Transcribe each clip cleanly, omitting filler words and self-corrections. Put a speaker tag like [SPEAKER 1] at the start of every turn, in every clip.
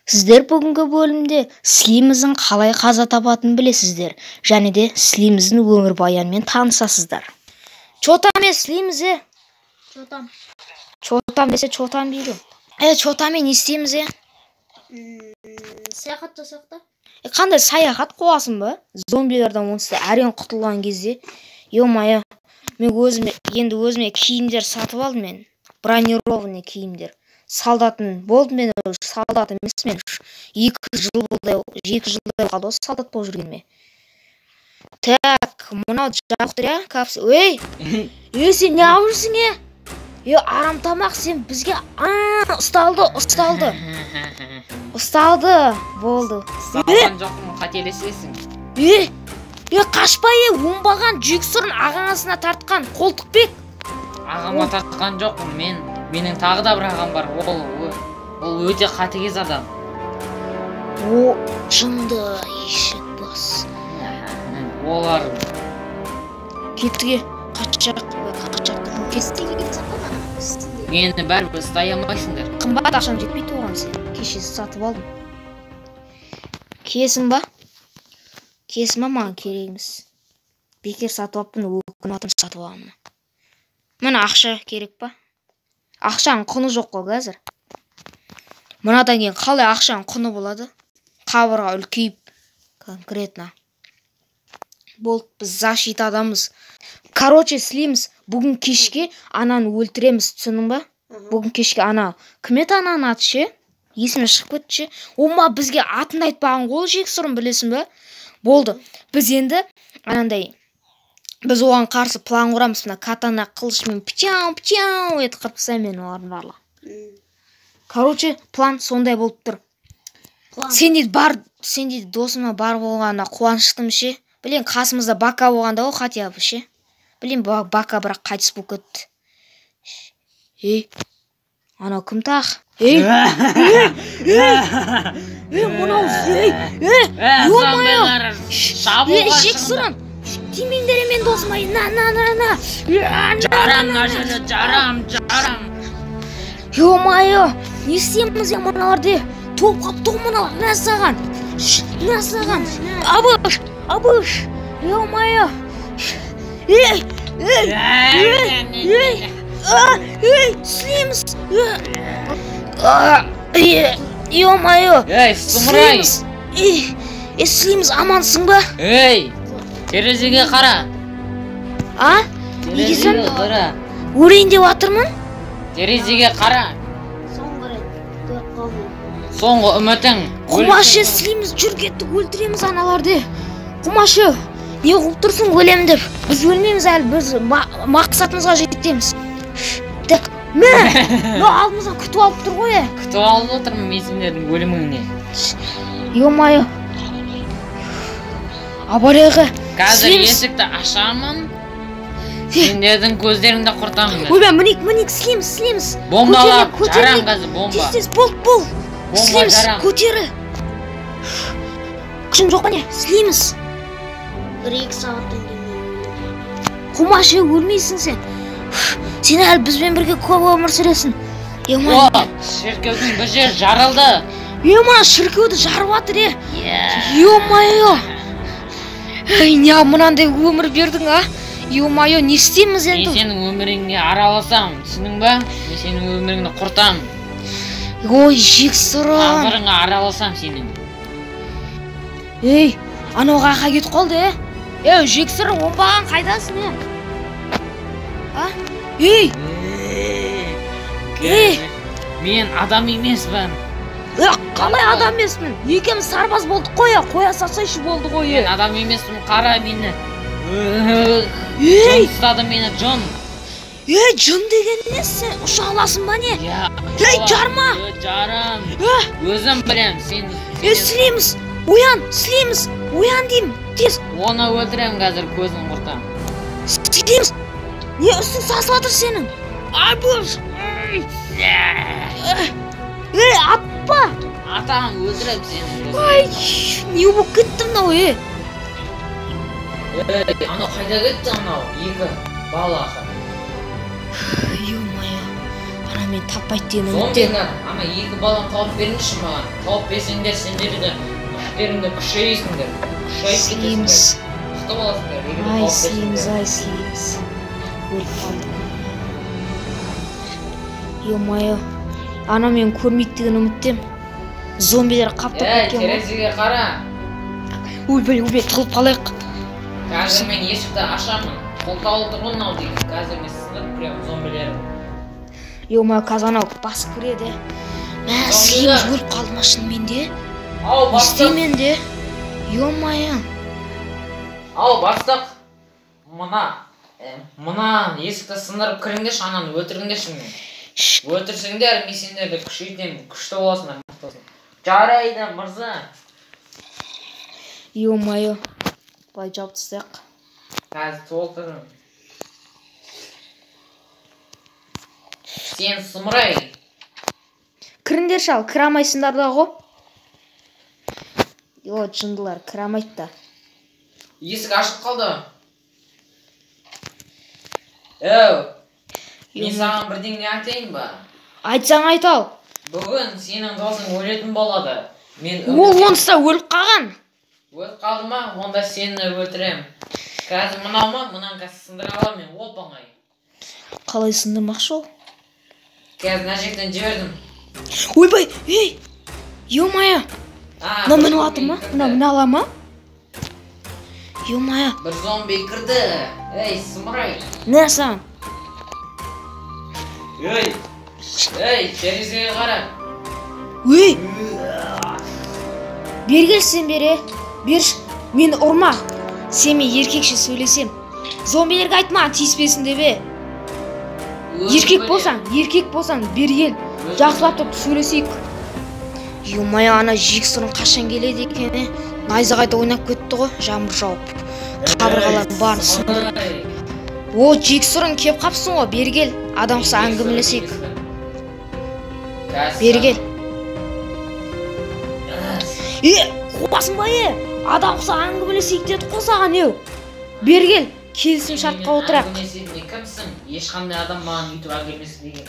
[SPEAKER 1] Сіздер бүгінгі бөлімде Слиміздің қалай қаза табатынын білесіздер, және де Слиміздің өмірбаянымен танысасыздар. Чо там, е, Слиміз, е?
[SPEAKER 2] Чо там?
[SPEAKER 1] Чо там десе, чо там дейді. Е, чо там, е, не істейміз, е?
[SPEAKER 2] Саяхат жасайық та.
[SPEAKER 1] Е, қандай саяхат, қуасың ба? Зомбилерден онсыз да әрең құтылған кезде, ё-моё, мен өзіме енді өзіме киімдер сатып алдым мен. Бронированный киімдер. Солдатын болдым мен, уже солдат емес мен. 2 жыл болды, 2 жылдай қалды ғой солдат болып жүргеніме. Так, мынау жабық тұр, иә, капсула. Ей, е, сен не алып жүрсің, е? Е, арам тамақ, сен бізге, а, ұсталды, ұсталды. Ұсталды, болды.
[SPEAKER 3] Ұсталған жоқпын, қателесесің.
[SPEAKER 1] Е, е, қашпа, е, оңбаған жексұрын ағаңасына тартқан қолтықбек.
[SPEAKER 3] Ағама тартқан жоқпын мен. Менің тағы да бір ағам бар. Ол өте қатыгез адам.
[SPEAKER 1] О, жынды ешек бас.
[SPEAKER 3] Олар
[SPEAKER 1] Кеттік, е, қашақ, ой, қашақ. Кеттік.
[SPEAKER 3] Мені бәрібір ұстай алмайсыңдар.
[SPEAKER 1] Қымбат, ақшам жетпейді оған сен. Кеше сатып алдым. Киесің ба? Киесің ба, маған керек емес. Бекер сатып алыппын, өкініп жатырмын сатып алғаныма. Міне, ақша керек па? Ақшаның құны жоқ қой қазір. Мынадан кейін қалай ақшаның құны болады? Қабырға үлкейіп конкретно. Болды, біз защитадамыз. Короче, Слимс, бүгін кешке ананы өлтіреміз, түсіндің ба? Бүгін кешке ана кім еді, ананың аты ше? Есімнен шығып кетті ше. Ома бізге атын айтпаған ғой жексұрын, білесің ба? Болды. Біз енді анандай, біз оған қарсы план құрамыз, мына катана қылышмен пчау пчау етіп қырып тастаймын мен олардың барлығын. Короче, план сондай болып тұр.
[SPEAKER 2] План.
[SPEAKER 1] Сен дейді бар, сен дейді досыма бар болғанына қуаныштымын ше. Блин, қасымызда Бака болғанда ғой хотя бы ше. Блин, Бака бірақ қайтыс болып кетті. Ей, анау кім тағы? Ей, ей, мынау, ей, ей, ё-моё!
[SPEAKER 3] Зомбилар
[SPEAKER 1] Ей,
[SPEAKER 3] шабуылға
[SPEAKER 1] жексұрын! Тимеңдер мен досыма, на, на, на, на. На,
[SPEAKER 3] Жарам мына жерде, жарам, жарам.
[SPEAKER 1] Ё-моё, не істейміз, е, мыналарды? Топ қалыпты ғой мыналар, на саған. На саған. Абыш, абыш. Ё-моё. Ей, ей, ей, а, ей, Слимс. А, е, ё-моё.
[SPEAKER 3] Ей, сұмырай.
[SPEAKER 1] Слимс. Ей, е, Слимс, амансың ба?
[SPEAKER 3] Ей, терезеге қара.
[SPEAKER 1] А? Неге сен?
[SPEAKER 3] Терезеге қара.
[SPEAKER 1] Өлейін деп жатырмын?
[SPEAKER 3] Терезеге қара.
[SPEAKER 2] Соңғы рет көріп қалдым.
[SPEAKER 3] Соңғы үмітің.
[SPEAKER 1] Құмашы, Слимс, жүр, кеттік, өлтіреміз аналарды. Құмашы, не қылып тұрсың өлемін деп? Біз өлмейміз әлі, біз мақсатымызға жетеміз. Так, мә, мә, алдымыздан күтіп алып тұр ғой, е.
[SPEAKER 3] Күтіп алып отырмын мен сендердің өліміңе.
[SPEAKER 1] Ё-моё. Абалайға.
[SPEAKER 3] Қазір
[SPEAKER 1] Слимс.
[SPEAKER 3] есікті ашамын. Сендердің көздеріңді құртамын мен.
[SPEAKER 1] Ойбай, мінейік, мінейік, Слимс, Слимс.
[SPEAKER 3] Бомбалап
[SPEAKER 1] Көтерейік,
[SPEAKER 3] жарам
[SPEAKER 1] көтерейік.
[SPEAKER 3] қазір бомба.
[SPEAKER 1] Тез, тез, бол, бол.
[SPEAKER 3] Бомба
[SPEAKER 1] Слимс,
[SPEAKER 3] жарам.
[SPEAKER 1] көтері. Күшің жоқ па, не? Слимс.
[SPEAKER 2] 1-2 сағаттан кейін мен өлемін.
[SPEAKER 1] Құмашы, өлмейсің сен. Сен әлі бізбен бірге көп өмір сүресің. Ё-моё.
[SPEAKER 3] О, шіркеудің бір жері жарылды.
[SPEAKER 1] Е, мына шіркеуді жарып жатыр, е.
[SPEAKER 3] Иә.
[SPEAKER 1] Ё-моё. Ей, не мынандай өмір бердің, а? Ё-моё, не істейміз
[SPEAKER 3] Мен
[SPEAKER 1] енді?
[SPEAKER 3] сенің өміріңе араласамын, түсіндің ба? Мен сенің өміріңді құртамын.
[SPEAKER 1] Ой, жексұрын.
[SPEAKER 3] Тағдырыңа араласамын сенің.
[SPEAKER 1] Ей, анау қаяққа кетіп қалды, е? Ей, жексұрын, оңбаған, қайдасың, е? А? Ей, Ей!
[SPEAKER 3] Мен адам емеспін.
[SPEAKER 1] Е, қалай адам емеспін? Екеуміз сарбаз болдық қой, е, қоя салсайшы болды ғой,
[SPEAKER 3] Мен
[SPEAKER 1] е.
[SPEAKER 3] адам емеспін, қара мені.
[SPEAKER 1] Ей,
[SPEAKER 3] Жын ұстады мені, жын.
[SPEAKER 1] ей, жын деген не, сен ұша аласың ба, не?
[SPEAKER 3] Иә.
[SPEAKER 1] Ей, жарма!
[SPEAKER 3] Жарам.
[SPEAKER 1] Е,
[SPEAKER 3] Өзім білем, сен.
[SPEAKER 1] е, Слимс, оян, Слимс, оян деймін, тез.
[SPEAKER 3] Оны өлтіремін қазір, көзін құртамын.
[SPEAKER 1] Слимс, не үстің сасып жатыр сенің? Айбыш! Ей, атпа!
[SPEAKER 3] Атам, өлтірем сені.
[SPEAKER 1] Ай, не болып кетті мынау, е?
[SPEAKER 3] Ей, анау қайда кетті, анау? Екі бала.
[SPEAKER 1] Ё-моё, ана Ана мені таппайды деген үміттемін.
[SPEAKER 3] Зомбилар, ана екі баланы тауып беріңізші маған. Тауып берсеңдер, сендер де күштеріңді күшейсіңдер. Күшейіп
[SPEAKER 1] Слимс.
[SPEAKER 3] кетесіңдер. Мықты боласыңдар, егер де
[SPEAKER 1] Ай,
[SPEAKER 3] тауып
[SPEAKER 1] Слимс,
[SPEAKER 3] берсеңдер.
[SPEAKER 1] ай, Слимс. Өліп қалдым. Ё-моё. Ана мені көрмейді деген үміттемін. Зомбилер қаптап
[SPEAKER 3] Ей,
[SPEAKER 1] кеткен ғой.
[SPEAKER 3] терезеге қара.
[SPEAKER 1] Ойбай, ойбай, тығылып қалайық.
[SPEAKER 3] Қазір мен есікті ашамын. Қолтаулы тұр ғой мынау деген. Қазір мен сындырып кіремін зомбилерді.
[SPEAKER 1] Ё-моё, қазір анау басып кіреді. Мә,
[SPEAKER 3] Зомбилер.
[SPEAKER 1] Слимс өліп қалды ма шынымен де?
[SPEAKER 3] Ау,
[SPEAKER 1] Не
[SPEAKER 3] бастық.
[SPEAKER 1] істеймін енді? Ё-моё.
[SPEAKER 3] Ау, бастық. Мына есікті сындырып кіріңдерші, ананы өлтіріңдерші мені. Өлтірсеңдер, мен сендерді күшейтемін, күшті боласыңдар, мықты боласыңдар. Жарайды, мырза.
[SPEAKER 1] Ё-моё. Былай жауып тастайық.
[SPEAKER 3] Қазір толтырдым. Сен сұмырай.
[SPEAKER 1] Кіріңдерші ал, кіре алмайсыңдар да ғой. О, жындылар, кіре алмайды да.
[SPEAKER 3] Есік ашық қалды. Әу, мен саған бірдеңе айтайын ба?
[SPEAKER 1] Айтсаң айт ал.
[SPEAKER 3] Бүгін сенің досың өлетін болады. Мен
[SPEAKER 1] Ол онсыз да өліп қалған.
[SPEAKER 3] Өліп қалды ма? Онда сені өлтірем. Қазір мынау ма? Мынаны қазір сындыра аламын мен, оп оңай.
[SPEAKER 1] Қалай сындырмақшы ол?
[SPEAKER 3] Қазір мына жақтан жібердім.
[SPEAKER 1] Ойбай, ей! Ё-моё!
[SPEAKER 3] А,
[SPEAKER 1] Мынау
[SPEAKER 3] бір
[SPEAKER 1] мініп алды ма?
[SPEAKER 3] зомби кірді.
[SPEAKER 1] Мынау міне ала ма? Ё-моё!
[SPEAKER 3] Бір зомби кірді. Ей, сұмырай.
[SPEAKER 1] Не саған?
[SPEAKER 3] Ей! Ей, терезеге қара.
[SPEAKER 1] Ей! Бері кел сен бері. Берші, мені ұрма. Сенімен еркекше сөйлесем. Зомбилерге айтма, тиіспесін деп, е. Еркек болсаң, еркек болсаң, бері кел. Жақсылап тұрып сөйлесейік. Ё-моё, ана жексұрын қашан келеді екен, е? Найзағайда ойнап кетті ғой, жаңбыр жауып. Қабырғалардың барын сындырып. О, жексұрын келіп қапсың ғой, бері кел. Адам құса әңгімелесейік. Бері кел. Е, қуасың ба, е? Адам құса әңгімелесейік дедік қой саған, еу. Бері кел, келісім шартқа отырайық.
[SPEAKER 3] Әңгімелесетін кімсің? Ешқандай адам маған өйтіп әңгімелесе деген.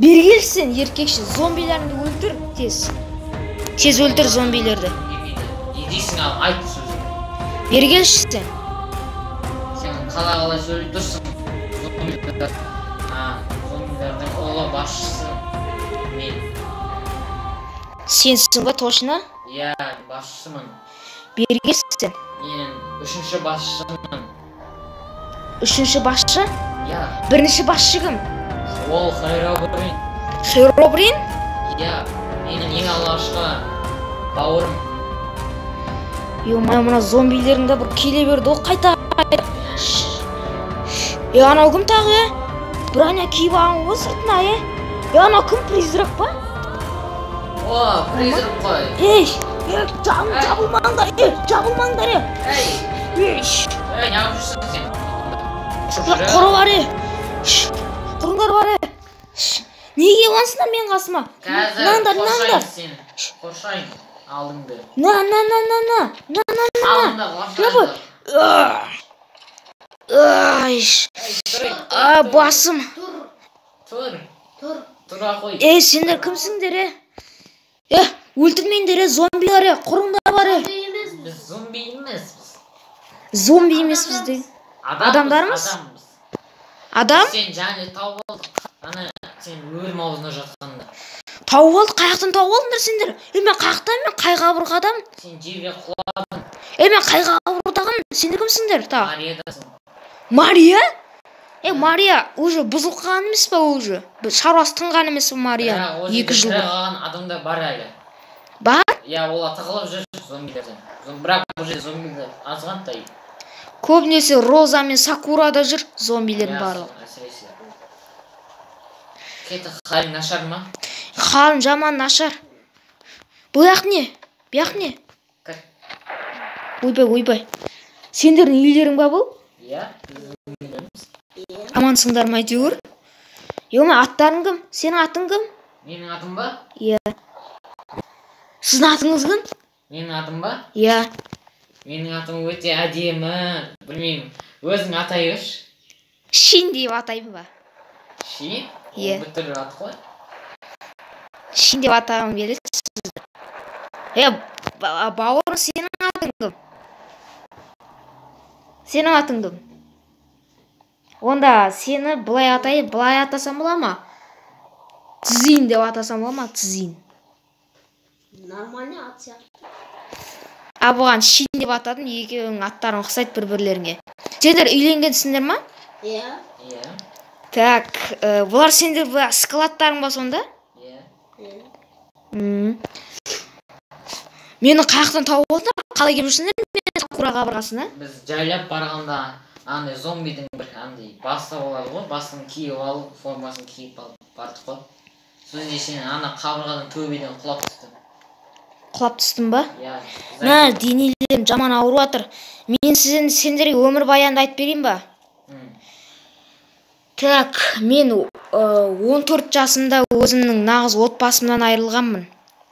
[SPEAKER 1] Бері кел сен, еркекше, зомбилеріңді өлтір, тез. Тез өлтір зомбилерді.
[SPEAKER 3] Не дейсің ал, айт сөзіңді.
[SPEAKER 1] Бері келші сен.
[SPEAKER 3] Сен қалай сөйлеп тұрсың? Зомбилер, зомбилердің ұлы басшысы мен.
[SPEAKER 1] Сенсің ба, точно?
[SPEAKER 3] Иә, басшымын.
[SPEAKER 1] Бері кел сен.
[SPEAKER 3] Мен үшінші басшымын.
[SPEAKER 1] Үшінші басшы?
[SPEAKER 3] Иә.
[SPEAKER 1] Бірінші басшы кім?
[SPEAKER 3] Ол Херобрин.
[SPEAKER 1] Херобрин?
[SPEAKER 3] Иә, менің ең алғашқы бауырым.
[SPEAKER 1] Ё-моё, мына зомбилердің де бір келе берді ғой, қайта. Е, анау кім тағы, е? Броня киіп алған ғой сыртына, е? Е, анау кім, призрак па?
[SPEAKER 3] О, призрак қой.
[SPEAKER 1] Ей, е, жабылмаңдар, е, жабылмаңдар, е.
[SPEAKER 3] Ей,
[SPEAKER 1] Ей,
[SPEAKER 3] ей, неғып жүрсің сен?
[SPEAKER 1] Құры бар, е. Құрыңдар бар, е. Неге келгенсіңдер менің қасыма?
[SPEAKER 3] Қазір
[SPEAKER 1] Мынаңдар,
[SPEAKER 3] қоршайын
[SPEAKER 1] мынаңдар.
[SPEAKER 3] сені. Қоршайын алдыңды.
[SPEAKER 1] На, на, на, на, на. На, на, на.
[SPEAKER 3] Алдыңды қоршайын.
[SPEAKER 1] Ай, а, басым.
[SPEAKER 3] Тұр.
[SPEAKER 2] Тұр.
[SPEAKER 3] Тұра қой.
[SPEAKER 1] Ей, сендер кімсіңдер, е? Е, өлтірмеңдер, е, зомбилар, е, құрыңдар бар, е.
[SPEAKER 3] Біз зомби емеспіз.
[SPEAKER 1] Зомби емеспіз де. Адамдармыз?
[SPEAKER 3] Адамбыз.
[SPEAKER 1] Адам?
[SPEAKER 3] Сен жаңа тауып алдық. Ана сен өлім аузында жатқанда.
[SPEAKER 1] Тауып алдық, қай жақтан тауып алдыңдар сендер? Е, мен қай жақтан, мен қай қабырғадамын?
[SPEAKER 3] Сен жерге құладың.
[SPEAKER 1] Е, мен қай қабырғадамын? Сендер кімсіңдер тағы?
[SPEAKER 3] Мариядасың.
[SPEAKER 1] Мария? Е, Мария уже бұзылып қалған емес па уже? Шаруасы тынған емес па Мария?
[SPEAKER 3] Бірақ ол
[SPEAKER 1] 2
[SPEAKER 3] жерде
[SPEAKER 1] жыл
[SPEAKER 3] тірі
[SPEAKER 1] бұрын.
[SPEAKER 3] қалған адамдар бар әлі.
[SPEAKER 1] Бар?
[SPEAKER 3] Иә, олар тығылып жүр зомбилерден. Бірақ бұл жерде зомбилер азғантай.
[SPEAKER 1] Көбінесе Роза мен Сакура да жүр зомбилердің барлығы.
[SPEAKER 3] Әсіресе. Кеті, халің нашар ма?
[SPEAKER 1] Халім жаман нашар. Бұл жақ не? Бұл жақ не?
[SPEAKER 3] Кір.
[SPEAKER 1] Ойбай, ойбай. Сендердің үйлерің ба бұл?
[SPEAKER 3] Иә, біздің үйлеріміз.
[SPEAKER 1] Амансыңдар ма әйтеуір? Ё-ма, аттарың кім? Сенің атың кім?
[SPEAKER 3] Менің атым ба?
[SPEAKER 1] Иә. Сіздің атыңыз кім?
[SPEAKER 3] Менің атым ба?
[SPEAKER 1] Иә.
[SPEAKER 3] Менің атым өте әдемі. Білмеймін. Өзің атай берші.
[SPEAKER 1] Шин деп атаймын ба?
[SPEAKER 3] Шин?
[SPEAKER 1] Иә.
[SPEAKER 3] Ол бір түрлі ат қой.
[SPEAKER 1] Шин деп атағым келеді сізді. Бауырым, сенің атың кім? Сенің атың кім? Онда сені былай атай, былай атасам бола ма? Тзин деп атасам бола ма? Тзин.
[SPEAKER 2] Нормальный ат сияқты.
[SPEAKER 1] А бұған Шин деп атадым, екеуінің аттарың ұқсайды бір-бірлеріңе. Сендер үйленгенсіңдер ма?
[SPEAKER 2] Иә.
[SPEAKER 3] Иә.
[SPEAKER 1] Так, бұлар сендер бұлар складтарың ба сонда?
[SPEAKER 3] Иә.
[SPEAKER 2] Иә.
[SPEAKER 1] Мені қаяқтан тауып алдыңдар? Қалай келіп жүрсіңдер? Мен Сакура қабырғасына?
[SPEAKER 3] Біз жайлап барғанда андай зомбидің бір андай басы болады ғой, басын киіп алып, формасын киіп алып бардық қой. Сосын сен ана қабырғадан төбеден құлап түстің.
[SPEAKER 1] Құлап түстім ба?
[SPEAKER 3] Иә.
[SPEAKER 1] Мә, денелерім жаман ауырып жатыр. Мен сендерге өмірбаянды айтып берейін ба? Так, мен 14 жасымда өзімнің нағыз отбасымнан айырылғанмын.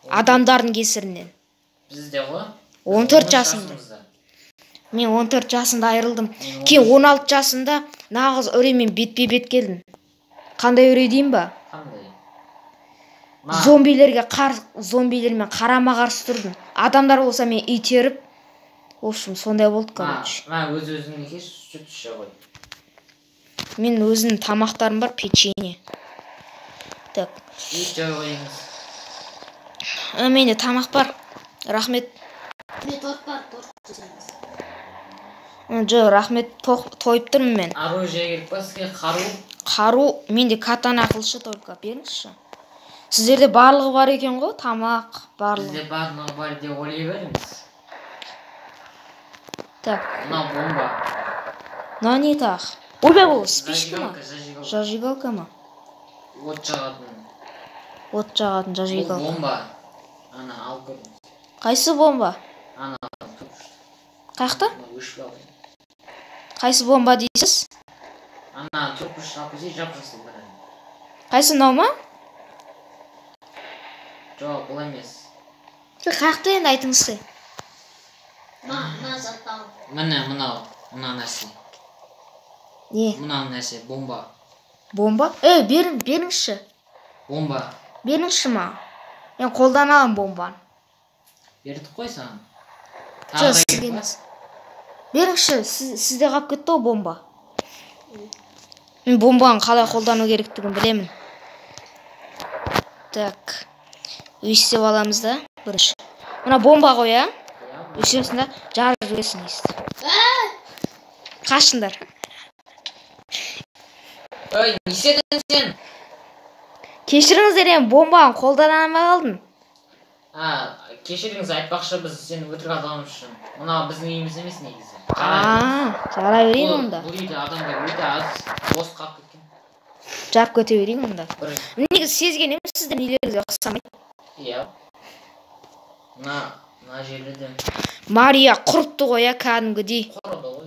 [SPEAKER 1] Адамдардың кесірінен.
[SPEAKER 3] Бізде ғой.
[SPEAKER 1] 14 жасымда. Мен 14 жасымда айырылдым. Кейін 16 жасымда нағыз үреймен бетпе-бет келдім. Қандай үрей деймін ба?
[SPEAKER 3] Қандай?
[SPEAKER 1] Зомбилерге зомбилермен қарама-қарсы тұрдым. Адамдар болса мен итеріп, в общем, сондай болды, короче.
[SPEAKER 3] Мә, өз-өзіңе кеш, сүт іше ғой.
[SPEAKER 1] Мен өзімнің тамақтарым бар, печенье. Так.
[SPEAKER 3] Ет жей қойыңыз.
[SPEAKER 1] Менде тамақ бар. Рахмет.
[SPEAKER 2] Менде торт бар, торт жесеңіз.
[SPEAKER 1] Жоқ, рахмет, тойып тұрмын мен.
[SPEAKER 3] Оружие керек па сізге? Қару?
[SPEAKER 1] Қару, менде катана қылышы только, беріңізші. Сіздерде барлығы бар екен ғой, тамақ, барлығы.
[SPEAKER 3] Бізде барлығы бар деп ойлай беріңіз.
[SPEAKER 1] Так.
[SPEAKER 3] Мынау бомба.
[SPEAKER 1] Мынау не тағы? Ойбай, бұл спичка ма?
[SPEAKER 3] Зажигалка, зажигалка.
[SPEAKER 1] Зажигалка ма?
[SPEAKER 3] От жағатын.
[SPEAKER 1] От жағатын зажигалка.
[SPEAKER 3] Бұл бомба. Ана, алып көріңіз.
[SPEAKER 1] Қайсы бомба?
[SPEAKER 3] Ана,
[SPEAKER 1] Қаяқта?
[SPEAKER 3] Өшіп алды.
[SPEAKER 1] Қайсы бомба дейсіз?
[SPEAKER 3] Ана, төрт бұрыш алып келсе, жап-жасыл бір.
[SPEAKER 1] Қайсы, мынау ма?
[SPEAKER 3] Жоқ, бұл емес.
[SPEAKER 1] Қаяқта енді, айтыңызшы.
[SPEAKER 2] Мына затты ал.
[SPEAKER 3] Міне, мынау, мына нәрсе.
[SPEAKER 1] Не?
[SPEAKER 3] Мына нәрсе, бомба.
[SPEAKER 1] Бомба? Ей, беріңізші.
[SPEAKER 3] Бомба.
[SPEAKER 1] Беріңізші маған. Мен қолдана аламын бомбаны.
[SPEAKER 3] Бердік қой саған.
[SPEAKER 1] Жоқ, сізге емес. Беріңізші, сізде қалып кетті ғой бомба. Мен бомбаны қалай қолдану керектігін білемін. Так. Өйстеп аламыз да, бірінші. Мына бомба ғой, а? Өйстесің да, жарып жібересің өйстіп. Қашыңдар.
[SPEAKER 3] Ой, не істедің сен?
[SPEAKER 1] Кешіріңіздер, енді бомбаны қолдана алмай қалдым.
[SPEAKER 3] Кешіріңіз, айтпақшы, біз сені өтірік атағанымыз үшін. Мынау біздің үйіміз емес негізі.
[SPEAKER 1] Жара берейін онда.
[SPEAKER 3] Бұл үйде адамдар өте аз, бос қалып кеткен.
[SPEAKER 1] Жарып кете берейін онда. Негізі сезген емес, сіздің үйлеріңізге ұқсамайды.
[SPEAKER 3] Иә. Мына жерде де.
[SPEAKER 1] Мария құртты ғой, иә, кәдімгідей.
[SPEAKER 3] Құрыды ғой.